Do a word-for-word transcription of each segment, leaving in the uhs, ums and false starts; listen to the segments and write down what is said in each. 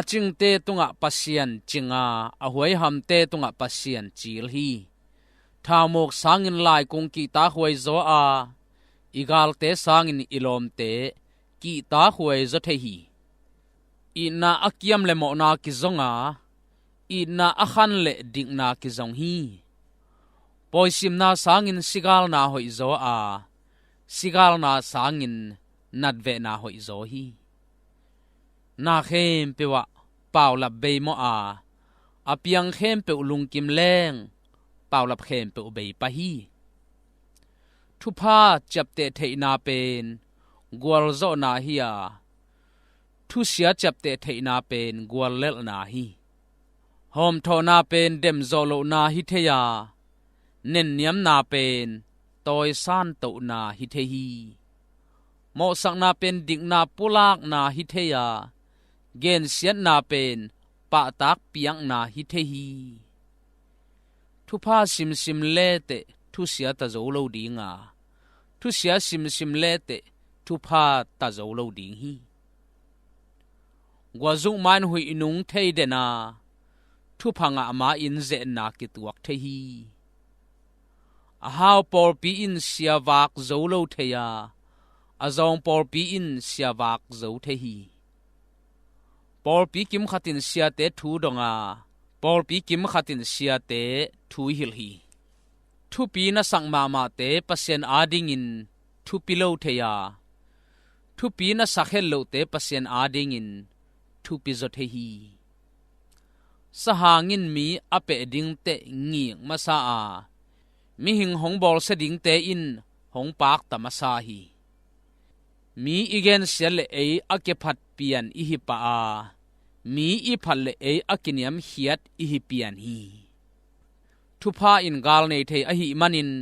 A cingte tungah Pasian cinga, a huaihamte tungah Pasian cil hi. Thaumuk sangin laikung kihtakhuai zaw a, i galte sangin i lawmte kihtakhuai zaw thei hi. Itna a kiam le mawhna kizonga, itna a khan le dikna kizong hi. Pawisimna sangin sigalna hoihzaw a, sigalna sangin natvehna hoihzaw hi. Na khempeuh ah paulap beimawh a, a piang khempeuh lungkim leng paulap khempeuh bei pah hi. Thupha ciapteh theihna pen gualzawhna hi a, thusia ciapteh theihna pen guallelhna hi. Hawmthawhna pen demzawh lohna hi thei a, nenniamna pen tawisan tohna hi thei hi. Mawhsakna pen dikna pulakna hi thei a, gensiatna pen pahtak piakna hi thei hi. Thupha simsim leteh thusia ta zo lo dinga, thusia simsim leteh thupha ta zo lo ding hi. Guazuk main huih nung thei den a, thupha ngah ma-in zehna kituak thei hi. A hau pawlpi in siavak zo lo thei a, a zawng pawlpi in siavak zo thei hi. Pawlpi kimkhat in siate thu dong a, pawlpi kimkhat in siate thu hilh hi. Thupi na sak mahmahte Pasian adingin thupi lo thei a, thupi na sak het lohte Pasian adingin thupi zaw thei hi. Sahang in mi a peh dingteh ngik masa a, mihing hong bawlsia dingte in hong pakta masa hi. Mi i gensiat le ei a kiphat pian i hi pah a, mi i phat le ei a kiniamkhiat i hi pian hi. Thupha in gal nei thei ahih manin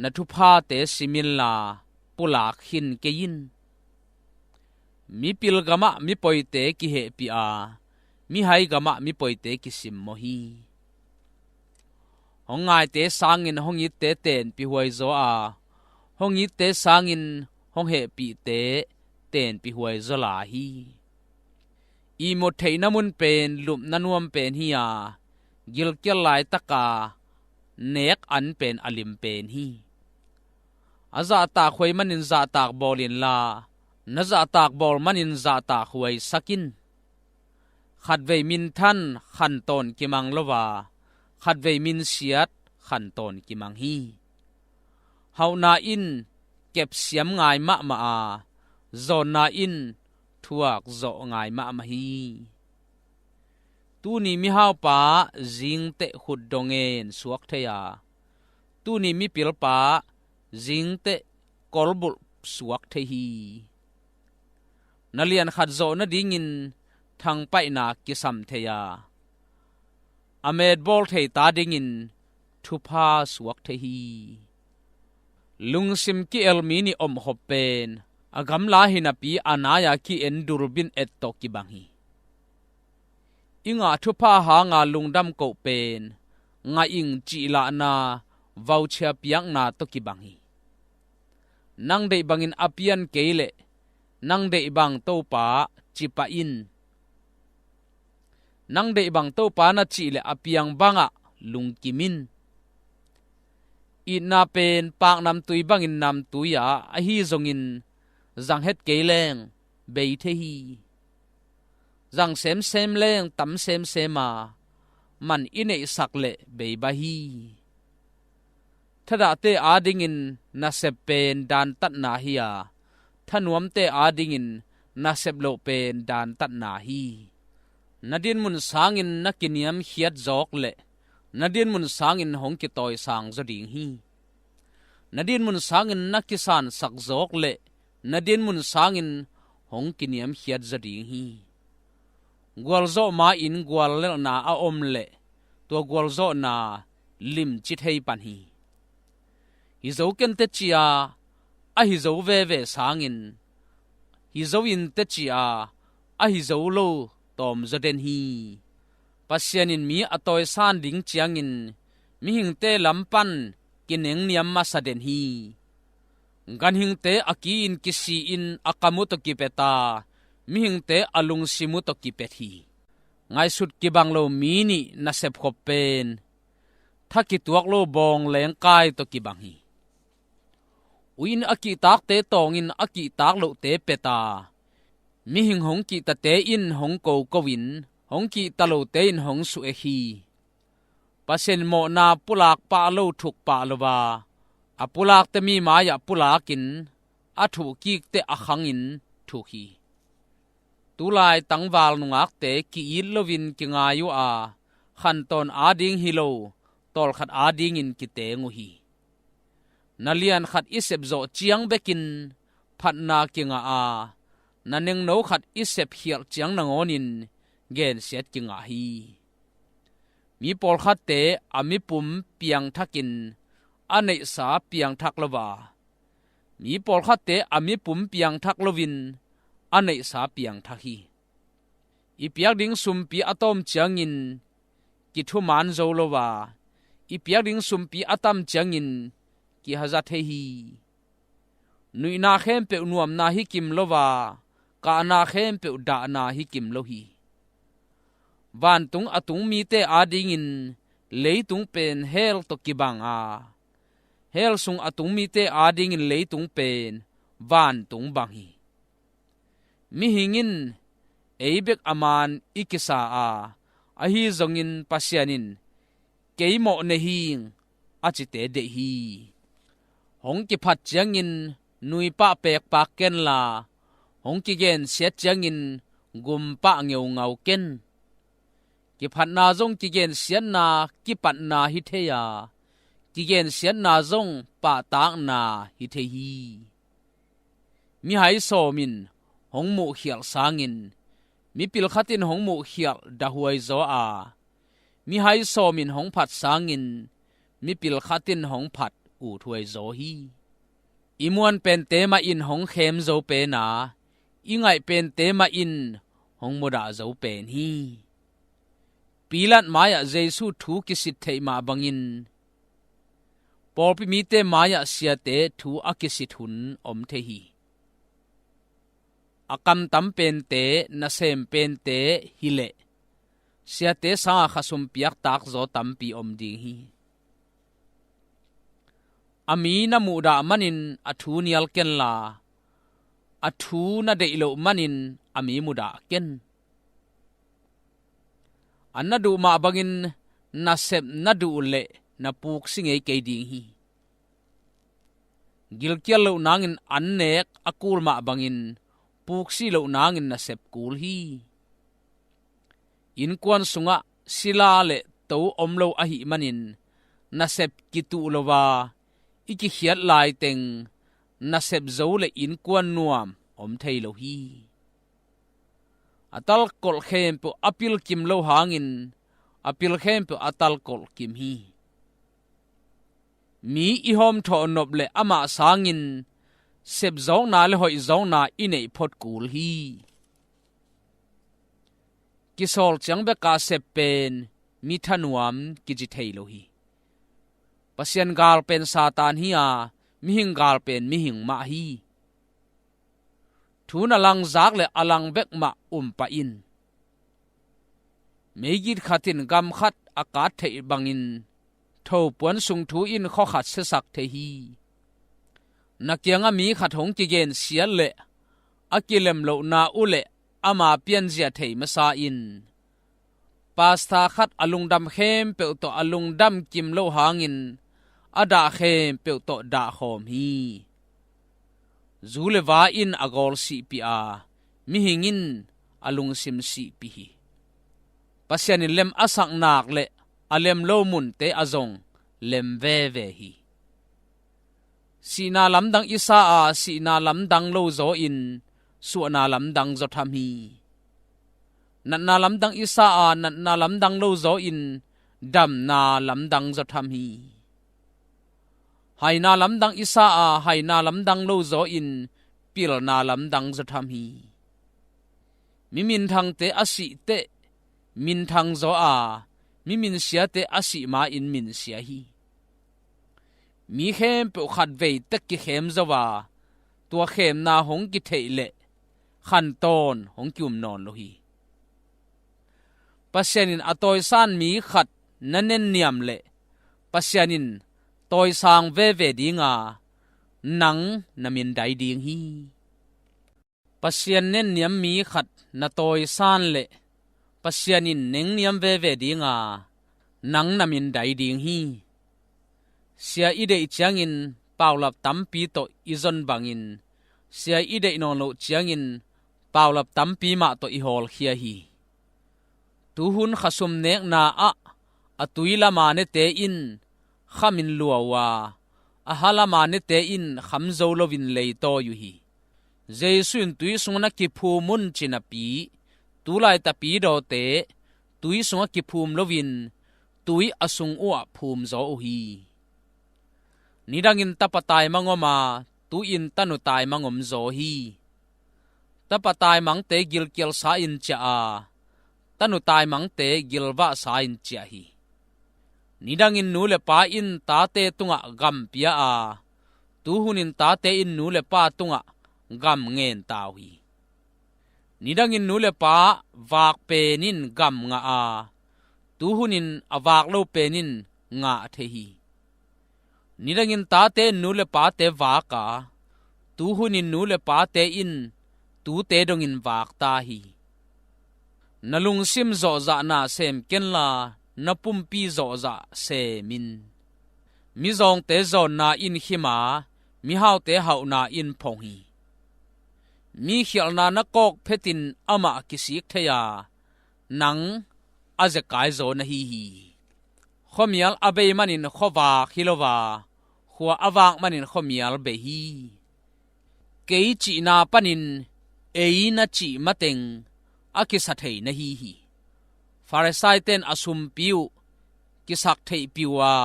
na thuphate sim inla pulak khin kei in. Mipil gamah mipoite kihehpih a, mihai gamah mipoite kisimmawh hi. Hong ngaite sangin hong itte tenpih huaizaw a, hong itte sangin hong hehpihte tenpih huaizaw lai hi. Ihmut theihna mun pen lupna nuam pen hi a, gilkial laitaka nek an pen a lim pen hi. A zahtak huai manin zahtak bawl inla, na zahtak bawl manin zahtak huaisak in. Khatvei minthan khantawn kimang lo a, khatvei minsiat khantawn kimang hi. Hauhna in kepsiam ngai mahmah a, zawnna in thuak zawh ngai mahmah hi. Tuni mihaupa zingteh khutdong ngen suak thei a, tuni mipilpa zingteh kolbulh suak thei hi. Na lian khat zawh nadingin thangpaihna kisam thei a, a metbawl thei ta dingin thupha suak thei hi. Lungsim ki-el mi nih omkhop pen a gamla hi napi a nai-a ki-en durbin et tawh kibang hi. I ngah thupha hanga lungdam koh pen ngah ing cihlahna voucher piakna tawh kibang hi. Nang deih bangin a pian kei leh nang deih bang Topa ci pah in. Nang deih bang Topa na cih leh a piang bangah lungkim in. Itna pen paknamtui bangin namtui a, ahi zongin zang het kei leng bei thei hi. Zang semsem leng tam semsem a, man i neihsak leh bei bah hi. Thadahte adingin nasep pen dantatna hi a, thanuamte adingin nasep loh pen dantatna hi. Na dinmun sangin na kiniamkhiat zawk leh na dinmun sangin hong kitawisang zaw ding hi. Na dinmun sangin na kisansak zawk leh na dinmun sangin hong kiniamkhiat zaw ding hi. Gualzawh ma-in guallelhna a om leh tua gualzawhna limci thei pan hi. Hi zo ken teci a, a hi zo veve sangin hi zo in teci a, a hi zo lo tawm zaw den hi. Pasian in mi a tawisan ding ciangin mihingte lam pan kinengniam masa den hi. Ganhingte a ki-in kisi-in a kam uh tawh kipet a, mihingte a lungsim uh tawh kipet hi. Ngaihsut kibang lo mi nih nasep khop pen tha kituak lo bawng lengkai tawh kibang hi. Ui in a kihtakte tawngin a kihtak lohte peta, mihing hong kihtate in hong koko in, hong kihta lote in hong suhek hi. Pasian mawhna pulak pah lo thuk pah lo a, a pulakte mi mai-ah pulakin, a thuhkikte a khangin thuk hi. Tulai tangval nungakte ki-it loin kingai uh a, khantawn ading hi lo, tawlkhat adingin kiteng uh hi. Na lian khat i sep zawh ciang bekin phatna kingah a, na nengno khat i sep khialh ciang nangawnin gensiat kingah hi. Mi pawlkhatte a mipum piangthakin a neihsa piangthak lo a, mi pawlkhatte a mipum piangthak loin a neihsa piangthak hi. I piak ding sumpi a tawm ciangin kithuman zo lo a, i piak ding sumpi a tam ciangin kihaza thei hi. Nuihna khempeuh nuamna hi kim lo a, kahna khempeuh dahna hi kim lo hi. Vantung a tung mite adingin leitung pen hell tawh kibang a, hell sung a tung mite adingin leitung pen vantung bang hi. Mihing in ei bek a man i kisa a, ahi zongin Pasian in kei mawh nei hing a cite deih hi. Hong kiphat ciangin nuipah pekpak kenla, hong kigensiat ciangin gumpah ngeungau ken. Kiphatna zong kigensiatna kipatna hi thei a, kigensiatna zong pahtakna hi thei hi. Mihai sawmin hong muhkhialh sangin mipil khatin hong muhkhialh dahhuai zaw a, mihai sawmin hong phat sangin mipil khatin hong phat uthuai zaw hi. I muan pente mahin hong khem zo pen a, i ngaih pente mahin hong mudah zo pen hi. Pilat mai-ah Jesu thu kisit theih mah bangin pawlpi mite mai-ah siate thu a kisit hun om thei hi. A kamtam pente, nasem pente hileh siate sanga khasum piaktak zaw tampi om ding hi. A mi na muhdah manin a thu nial kenla, a thu na deih loh manin a mi mudah ken. An na duh mah bangin nasep na duh leh na puksi ngei kei ding hi. Gilkial loh nangin an nek a kul mah bangin puksi loh nangin nasep kul hi. Innkuan sungah sila le to om lo ahih manin nasep kituh lo a, i kikhiat laiteng nasep zo le innkuan nuam om thei lo hi. A talkolh khempeuh a pil kim lo hangin a pil khempeuh a talkolh kim hi. Mi i hawmthawh nop le amah sangin sepzawkna le hoihzawkna i neih phot kul hi. Kisawl ciang beka sep pen mi thanuam kici thei lo hi. Pasian gal pen Satan hi a, mihing gal pen mihing mah hi. Thu na langzak le a lang bek mah um pah in. Meigit khat in gam khat a kat theih bangin thopuan sung thu in khua khat siasak thei hi. Na kiangah mi khat hong kigensiat le a kilem lohna uh le ama pianzia thei masa in. Pasta khat a lungdam khempeuh tawh a lungdam kim lo hangin a dah khempeuh tawh dah khawm hi. Zu le va in a gawl sihpih a, mihing in a lungsim sihpih hi. Pasian in lem a sak nak le a lem lo munte ah zong lem veve hi. Sihna lamdang i sa a, sihna lamdang lo zaw in suahna lamdang zaw tham hi. Natna lamdang i sa a, natna lamdang lo zaw in damna lamdang zaw tham hi. Haina lamdang i sa a, haina lamdang lo zaw in pilna lamdang zaw tham hi. Mi minthangte a sih teh minthang zaw a, mi minsiate a sih ma-in minsia hi. Mi khempeuh khatvei tek kikhem zo a, tua khemna hong kitheih leh khantawn hong ki-um nawn lo hi. Pasian in a tawisan mi khat na nenniam leh Pasian in tawisang veve dinga nang na mindai ding hi. Pasian nenniam mi khat na tawisan leh Pasian in nengniam veve dinga nang na mindai ding hi. Sia i deih ciangin paulap tampi tawh i zon bangin sia i deih nawn loh ciangin paulap tampi mah tawh i hawlkhia hi. Tuhun khasum nekna ah a tui lama nete in khamin lua uh a, a ha lama nete in kham zo loin leitawi uh hi. Jesu in tui sungah na kiphum un ci napi, tulai tapidawte tui sungah kiphum loin tui a sung uhah phum zaw uh hi. Nidangin tapa taimang om a, tu-in tanu taimang om zaw hi. Tapa taimangte gilkialsa in ciah a, tanu taimangte gilvahsa in ciah hi. Nidangin nu le pa in tate tungah gam pia a, tuhunin tate in nu le pa tungah gam ngen ta uh hi. Nidangin nu le pa vak pen in gam ngah a, tuhunin a vak lo pen in ngah thei hi. Nidangin tate in nu le pate vak a, tuhunin nu le pate in tute dongin vak ta hi. Na lungsim zawhzahna sem kenla, na pumpi zawhzah sem in. Mizawngte zawnna in khim a, mihaute hauhna in phong hi. Mi khialhna na kawk phetin amah kisik thei a, nang a zekai zaw na hi hi. Khuamial a bei manin khuavak hi lo a, khua a vak manin khuamial bei hi. Kei cihna panin ei na cih mateng a kisa thei na hi hi. Farisai ten a sumpi uh kisak theihpih uh a,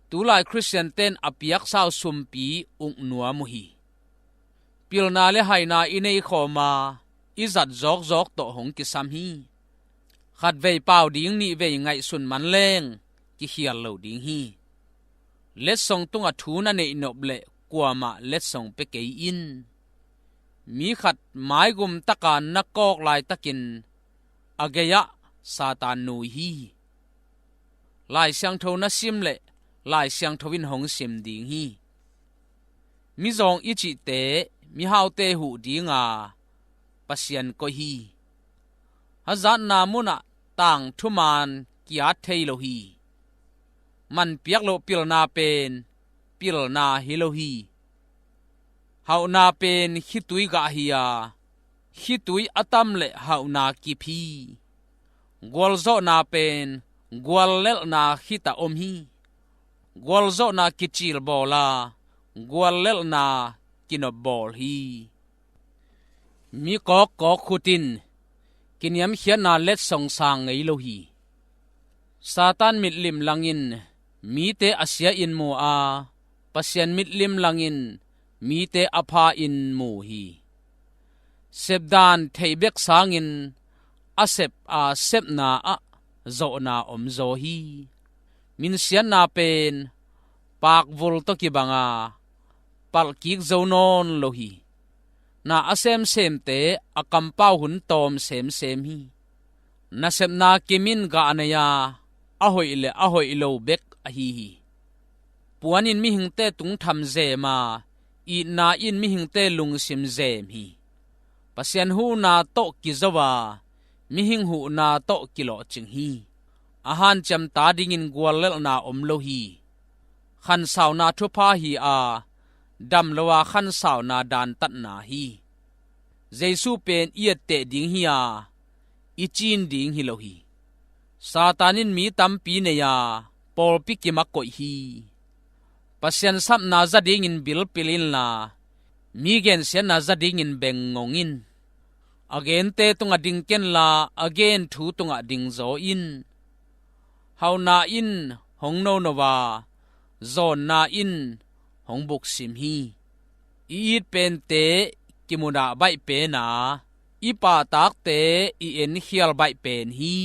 tulai Khristian ten a piaksa uh sumpi uk nuam uh hi. Pilna le haina i nei khawm a, i zat zawkzawk tawh hong kisam hi. Khatvei pau ding nihvei ngaihsun man leng kikhial lo ding hi. Letsong tungah thu na neih nop leh kuamah letsong pia kei in. Mi khat maigum taka na kawk laitakin a gei-ah Satan nui hi. Lai Siangtho na sim leh Lai Siangtho in hong sim ding hi. Mizawng i cihte mihaute huh dinga Pasian koih hi. Hazatna munah tang thuman ki-at thei lo hi. Manpiak loh pilna pen pilna hi lo hi. Hauhna pen khitui gah hi a, khitui a tam leh hauhna kip hi. Gualzawhna pen guallelhna khitah om hi. Gualzawhna kicilbawl a, guallelhna kinopbawl hi. Mi kawkkawk khut in kiniamkhiatna letsong sang ngei lo hi. Satan mitlim langin mite a sia in mu a, Pasian mitlim langin mite a pha in mu hi. Sepdan theih bek sangin a sep a sepna ah zawhna om zaw hi. Minsiatna pen pakvul tawh kibang a, palh kik zo nawn lo hi. Na a semsemte a kampau hun tawm semsem hi. Nasepna kim in gah nei a, a hoih le a hoih lo bek ahi hi. Puan in mihingte tungtham zem a, itna in mihingte lungsim zem hi. Pasian huhna tawh kizo a, mihing huhna tawh kilawhcing hi. A hanciam ta dingin guallelhna om lo hi. Khansauna thupha hi a, dam lo a khansauna dantatna hi. Jesu pen i etteh ding hi a, i cin ding hi lo hi. Satan in mi tampi nei a, pawlpi kimah koih hi. Pasian sapna za dingin bilpil inla, mi gensiatna za dingin beng ngong in. A gente tungah ding kenla, a gen thu tungah ding zaw in. Hauhna in hong nono a, zawnna in hong buksim hi. I it pente kimudah baih pen a, i pahtakte i enkhial baih pen hi.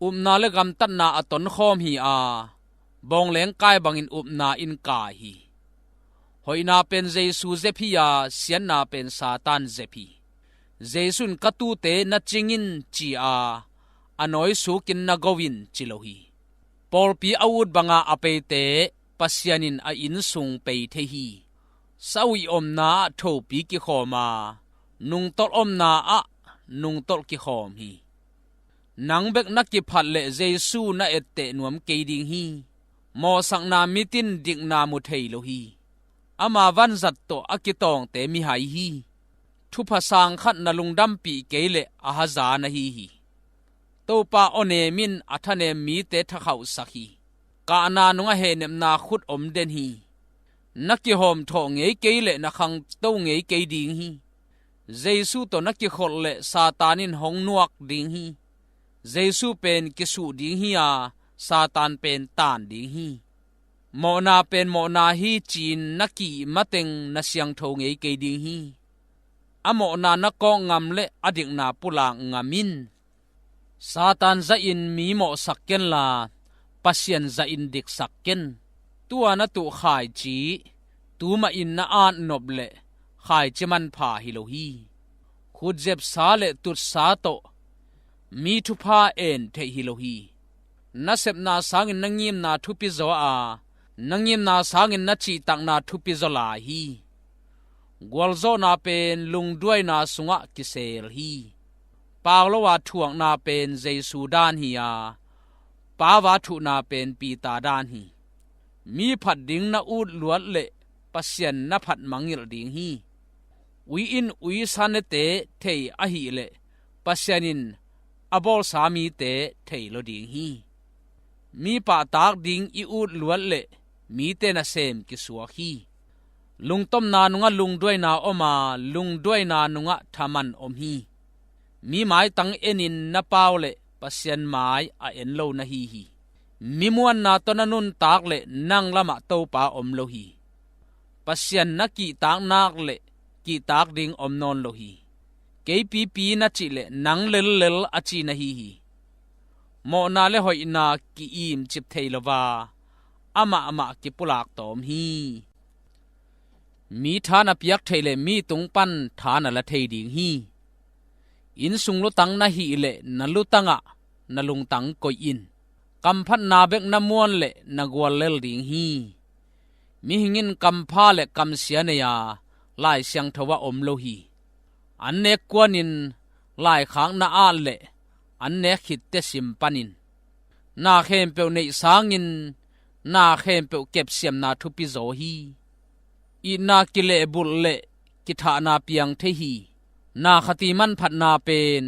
Upna le gamtatna a tonkhawm hi a, bawngleng kai bangin upna in kai hi. Hoihna pen Jesu zep hi a, siatna pen Satan zep hi. Jesu in ka tuute na cing in ci a, a nawi sukin na go in ci lo hi. Pawlpi a ut banga a peite Pasian in a inn sung pei thei hi. Sauih omna ah thopi kikhawm a, nungtolh omna ah nungtolh kikhawm hi. Nang bek na kiphat leh Jesu na etteh nuam kei ding hi. Mawhsakna mit in dikna mu thei lo hi. Ama vanzat tawh a kitawngte mihai hi. Thupha sang khat na lungdampih kei leh a haza na hi hi. Topa awnem in a thanem mite thakhauhsak hi. Kahna nungah hehnepna khut om den hi. Na kihawmthawh ngei kei leh na khangto ngei kei ding hi. Jesu tawh na kikholh leh Satan in hong nuak ding hi. Jesu pen kisuh ding hi a, Satan pen taan ding hi. Mawhna pen mawhna hi ci-in na kih mateng na siangtho ngei kei ding hi. A mawhna na kawk ngam leh a dikna pulak ngam in. Satan zahin mi mawhsak kenla, Pasian zahin diksak ken. Tua na tuh khaici, tu mahin na at nop leh khaici manpha hi lo hi. Khutzepsa leh tutsa tawh mi thupha en theih hi lo hi. Na sepna sangin na ngimna thupi zaw a, na ngimna sangin na cihtakna thupi zaw lai hi. Gualzawhna pen lungduaina sungah kisel hi. Pau lo a thuakna pen Jesu dan hi a, pau a thuhna pen Peter dan hi. Mi phat ding na ut luat leh Pasian na phat mangngilh ding hi. Ui in uisa nete thei ahih leh Pasian in a bawlsa mite thei lo ding hi. Mi pahtak ding i ut luat leh mite nasem kisuak hi. Lungtomna nungah lungduaina om a, lungduaina nungah thaman om hi. Mi maitang enin na pau leh Pasian mai a en lo na hi hi. Mi muanna tawh na nuntak leh nang lamah Topa om lo hi. Pasian na kihtak nak leh kihtak ding om nawn lo hi. Kei pipi na cih leh nang lellel a ci na hi hi. Mawhna leh hoihna ki-imcip thei lo a, amah amah kipulak tawm hi. Mi tha na piak theih leh mi tung pan tha na la thei ding hi. Innsung lutang na hih leh na lutangah na lungtang koih in. Kamphatna bek na muan leh na guallel ding hi. Mihing in kampha leh kamsia nei a, Lai Siangtho ah om lo hi. An nek kuanin laikhak na at leh an nek khitte sim panin. Na khempeuh neih sangin na khempeuh kepsiamna thupi zaw hi. Itna kilehbulh leh kithahna piang thei hi. Na khati manphatna pen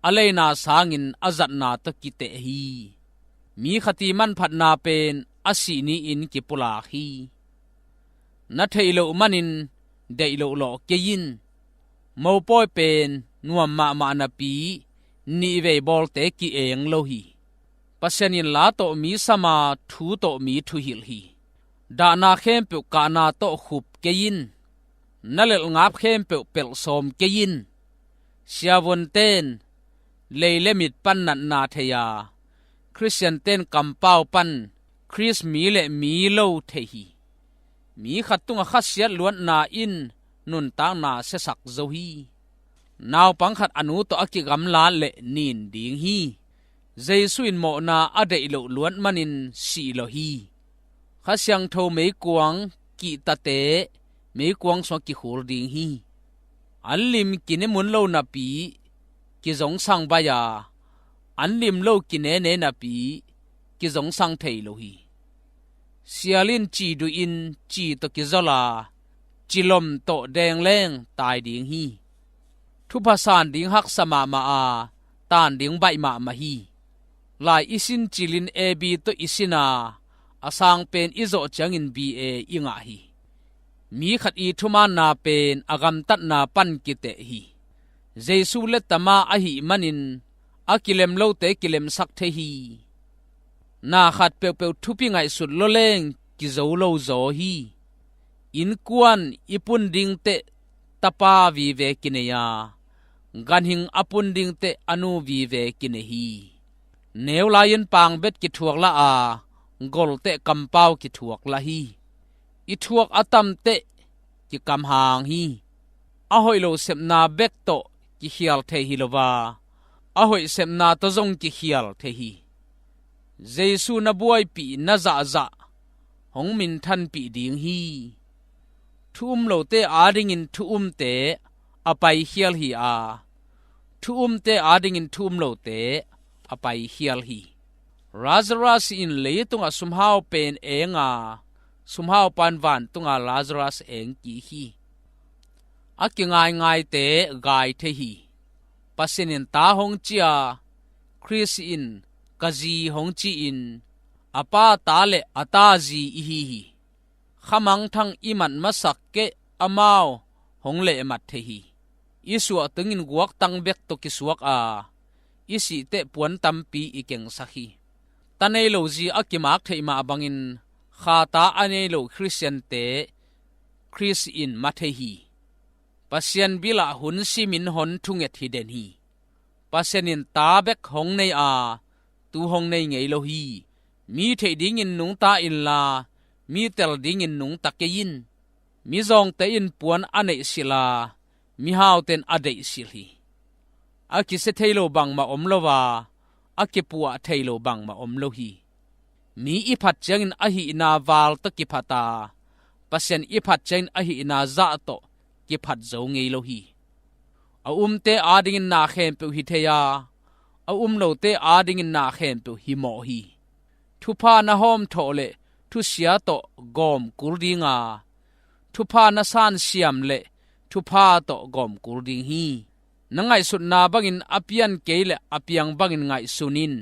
a leina sangin a zatna tawh kiteh hi. Mi khati manphatna pen a sih ni-in kipulak hi. Na theih loh manin deih loh lawh kei in. Mopawi pen nuam mahmah napi nihvei bawlte ki-eng lo hi. Pasian in la tawh mi sam a, thu tawh mi thuhilh hi. Dahna khempeuh kahna tawh khup kei in. Na lelhngap khempeuh pelh sawm kei in. Siavuanten lei leh mit pan natna thei a, Khristianten kampau pan Khrist mi leh mi lo thei hi. Mi khat tungah khasiat luatna in nuntakna siasak zo hi. Naupang khat a nu tawh a kigamlat leh nin ding hi. Jesu in mawhna a deih loh luat manin sih lawh hi. Kha Siangtho meikuang kihtate meikuang sungah kikhul ding hi. An lim kine mun lo napi kizongsang baih a, an lim lo kinene napi kizongsang thei lo hi. Sial in ci duh in ci tawh kizol a, ci lom tawh dengleng tai ding hi. Thupha san ding haksa mahmah a, tan ding baih mahmah hi. Lai i sin cilin A B tawh i sin a, a sang pen i zawh ciangin B A i ngah hi. Mi khat i thumaanna pen a gamtatna pan kiteh hi. Jesu lettama ahih manin a kilem lote kilemsak thei hi. Na khat peuhpeuh thupi ngaihsut lawleng kizo lo zaw hi. Innkuan i pun dingteh tapa vive kinei a, ganhing a pun dingteh a nu vive kinei hi. Neu lai-in pangbet kithuak lah a, golteh kampau kithuak lah hi. I thuak a tamteh kikamhang hi. A hoih lo sepna bek tawh kikhial thei hi lo a, a hoih sepna tawh zong kikhial thei hi. Jesu na buaipih na zahzah hong minthanpih ding hi. Thu um lote adingin thu umte a paikhial hi a, thu umte adingin thu um lote a paikhial hi. Lazarus in leitungah sumhau pen eng a, sumhau pan vantunga Lazarus eng kik hi. A kingaingaite gai thei hi. Pasian in ta hong ci a, Khrist in ka zi hong ci-in, a pa ta le a ta zi i hi hi. Khamangthang i mat masak kei amau hong lehmat thei hi. I suah tungin guaktang bek tawh kisuak a, i sih teh puan tampi i kengsak hi. Ta nei lo zi a kimak theih mah bangin kha ta a nei lo Khristiante Khrist in ma thei hi. Pasian bilah hun simin hon thunget hi den hi. Pasian in ta bek hong nei a, tu hong nei ngei lo hi. Mi theih dingin nungta inla, mi tel dingin nungta kei in. Mizawngte in puan a neihsilh a, mihaute in a deihsilh hi. A kisia thei lo bangmah om lo a, a kipuah thei lo bangmah om lo hi. Mi i phat ciangin a hihna val tawh kiphat a, Pasian i phat ciangin a hihna zah tawh kiphat zo ngei lo hi. A umte adingin na khempeuh hi thei a, a um lote adingin na khempeuh hi mawh hi. Thupha na hawmthawh leh thusia tawh gawm kul ding a, thupha na sansiam leh thupha tawh gawm kul ding hi. Na ngaihsutna bangin a pian kei leh a piang bangin ngaihsun in.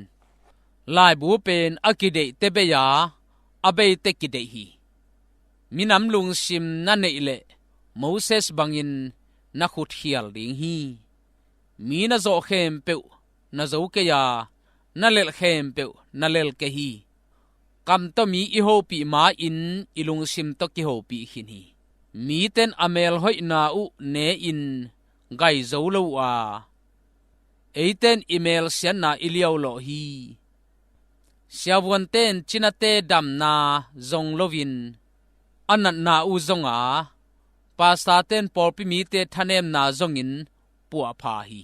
Laibu pen a kideihte bei a, a beite kideih hi. Minam lungsim na neih leh Moses bangin na khut khial ding hi. Mi na zawh khempeuh na zo kei a, na lelh khempeuh na lel kei hi. Kam tawh mi i hopih ma-in i lungsim tawh kihopih khin hi. Mite in a melhoihna uh ne-in gai zo lo uh a, eite in i melsiatna i liaulawh hi. Siavuante in cinate damna zong loin a natna uh zong a, pastorte in pawlpi mite thanemna zongin puahpha hi.